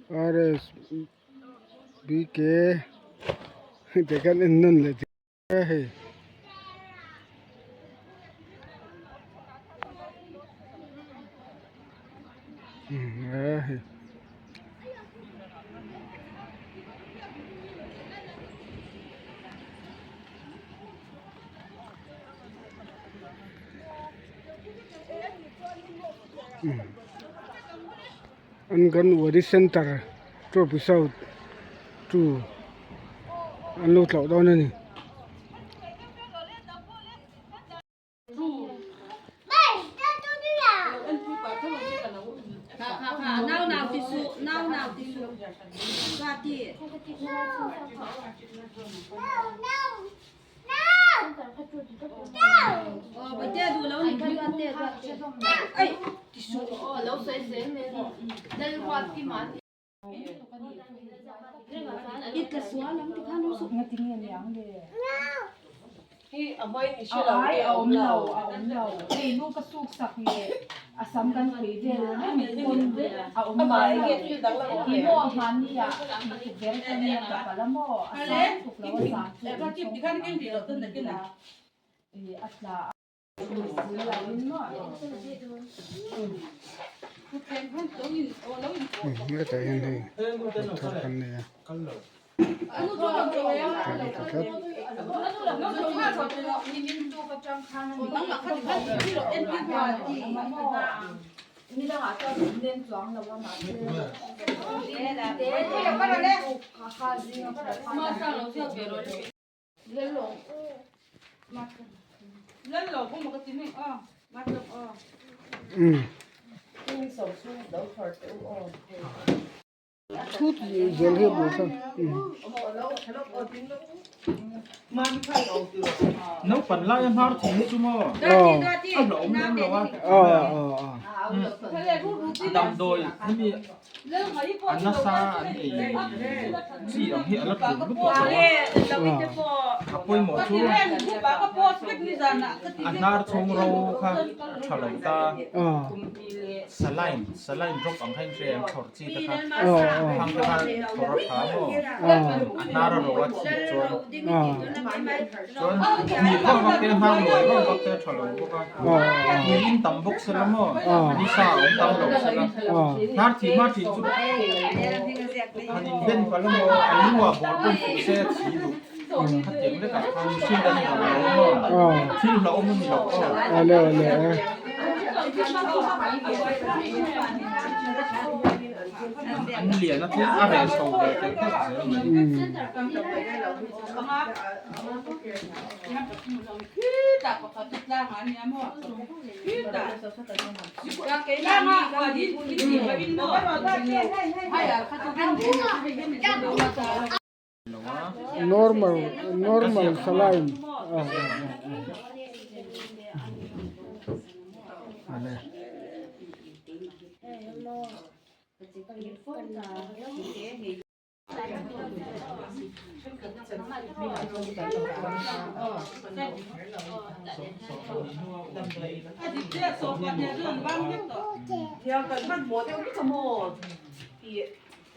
R S B K tih khan en nawn leh a hei. Anganwadi centre trophy south two an lo tlauh dawn a ni. Hetah hian hei motor kan nei a Thut zel hi a buai thlak. Naupan laia hnar thing hi chu maw a hlauhawm lem lo a. Damdawi hemi a nasa an ei chi ang hi a la tul lutuk lo a. A pawimawh chu a hnar chhung ro kha a tha lo ta. Saline saline drop ang kha in hria em thlawr chi te kha hang te kha thlawr a tha maw a hnar a ro a thih chuan chuan hnih vak vak te hnar luai vak vak te a tha lo bawk a tui in tam bawk sela maw nisa a awm tam lo sela hnar thih hma thih chu han in ben palh a maw a lu ah ball pawn fuh se a thi duh khatiang lekah khan mihring kan inang lo maw thil hlauhawm a ni lo aw. An lian a tlem a reh chho ve telh telh zel mai. Normal normal saline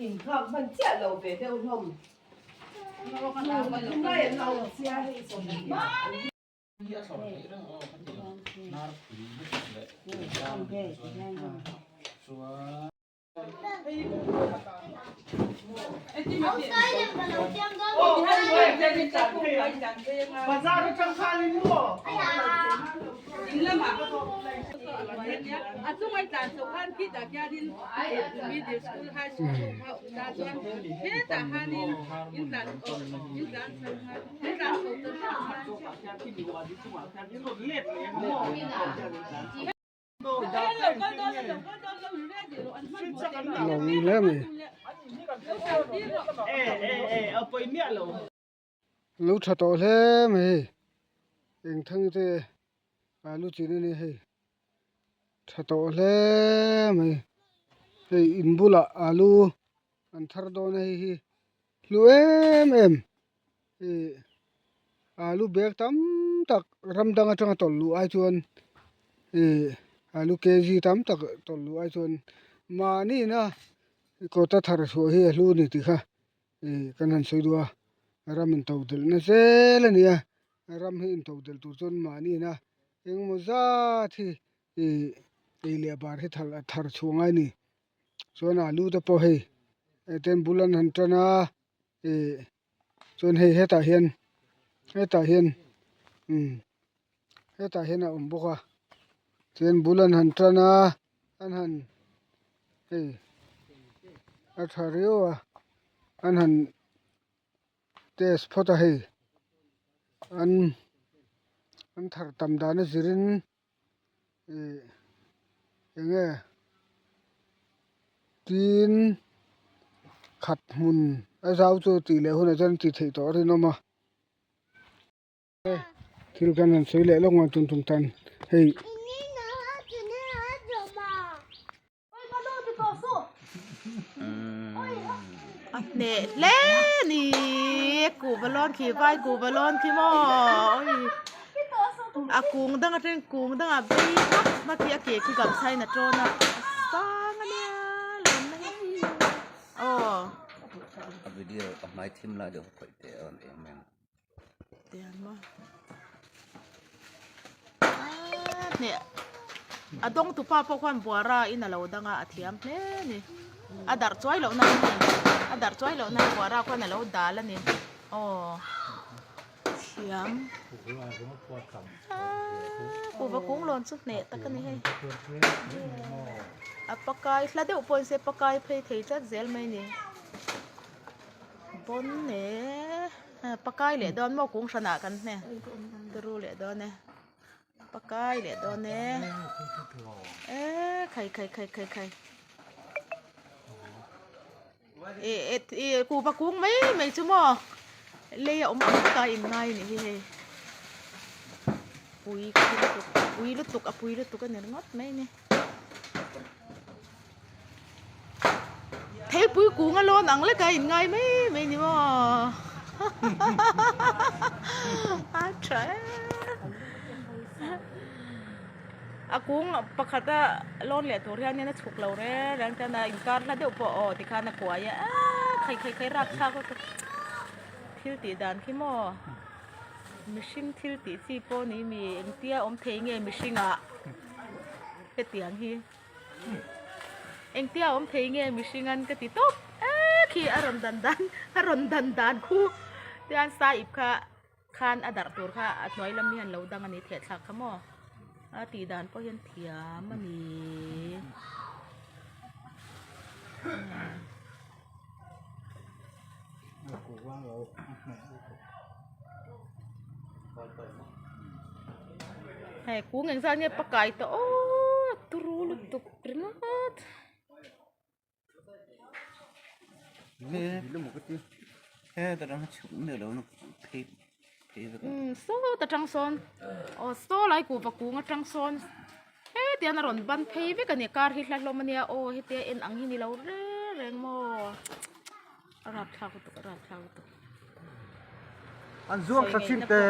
Inkhak hman chiah lo ve deuh hlawm. Lawm hle mai. Lo tha tawh hle mai hei eng thang te alu chin a ni hei tha tawh hle mai hei in bulah alu an thar dawn a hei hi hlu em em ih alu bag tam tak ram dang atanga tawlh luh ai chuan ih alu kg tam tak tawlh luh ai chuan mahni na. Kawta thar chhuah hi a hlu a ni tih kha ih kan han sawi duh a ram into delhna zel a ni a ram hi into delh tur chuan mahni ina engemaw zat hi ih ei leh bar hi thar thar chhuah ngai a ni chuan alu te pawh hei ten bul an han tan a ih chuan hei hetah hian hetah hian umm hetah hian a awm bawk a chuan bul an han tan a an han hei a tha riau a an han test phawt a hei an an thar tam dan a zirin ih eng nge tin khat hmun a zau chu tih leh hunah chuan tih theih tawh a rinawm a. Thil kan han sawi leh lawk ngaih tum tum tan hei. A hneh hle ni kuhva lawn khi vai kuhva lawn khi maw a kung dang atangin kung dangah vei hmak hmak hi a ke khi gamsa in a tawn a a sang a nia lawm na hi aw. A video a hmai thim lai deuh khawih teh a rawn eng mai ang. A dawng tupa pawh khuan buara in a lo dang a a thiam hle a ni a darh chuai loh nan a darh chuai loh nan buara khuan a lo dal a ni aw thiam aaa kuhva kung lawn chu hneh tak a ni hei a pakai hla deuh pawh ni se pakai phei thei tlat zel mai a ni. Pawn e pakai leh dawn maw kung hranah kan hne turu leh dawn e pakai leh dawn e e khai khai khai khai khai e e kuhva kung mai mai chu maw lei a awm ang vek a in ngai a nih hi hei pui lutuk pui lutuk a pui lutuk a ni ringawt mai a ni. Theipui kung a lawn ang lek a in ngai mai mai ni maw a tha e a kung pakhat a lawn leh tur hian in a chhuk lo reng reng chuan a inkar hla deuh pawh aw tikhan a kuai a aaa khai khai khai rapthlak lutuk thil tih dan khi maw mihring thil tih chi pawh ni mi engtia awm thei nge mihring ah. Hetiang hi engtia awm thei nge mihring an ka ti tawp e khi a rawn dan dan a rawn dan dan khu tian sahip kha khan a darh tur kha a hnuai lam hian lo dang a ni theh thlak kha maw a tih dan pawh hian thiam a ni. Hei kung engzat nge pakai tawh aw turu lutuk ringawt. Saw ta tang sawn aw saw lai kuhva kung atang sawn hetiang a rawn ban phei vek a ni kar hi hla hlawm a nia aw hetia en ang hi ni lo reng reng maw a rapthlak lutuk a rapthlak lutuk. An zuang thla chin te.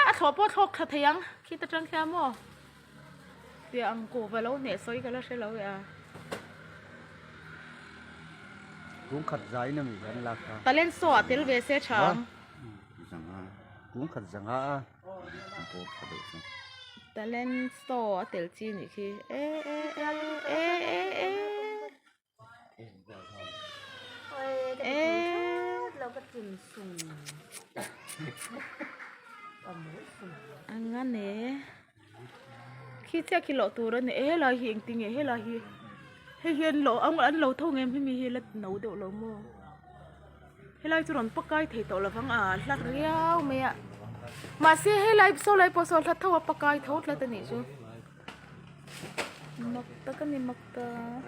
A thlawh pawh thlawk thla thei ang khi ta tang khian maw tiang ang kuhva lo hneh sawi ka la hre lo e a. Kung khat zai na mi kan lak kha. Talent show ah tel ve se tha ang. Zanga. Kung khat zanga a. Talent show a tel chi nih khi e e e e e e. Ang a ne khi chiah khi lawh tur a ni e helai hi engtin nge helai hi hei hian lawh ang an lo tho ngem hemi hi la no deuh lo maw helai chu rawn pakai thei tawh lovang a hla riau mai a mahse helai saw lai pawh saw hla tho a pakai tho tlat a nih chu mak tak a ni mak tak.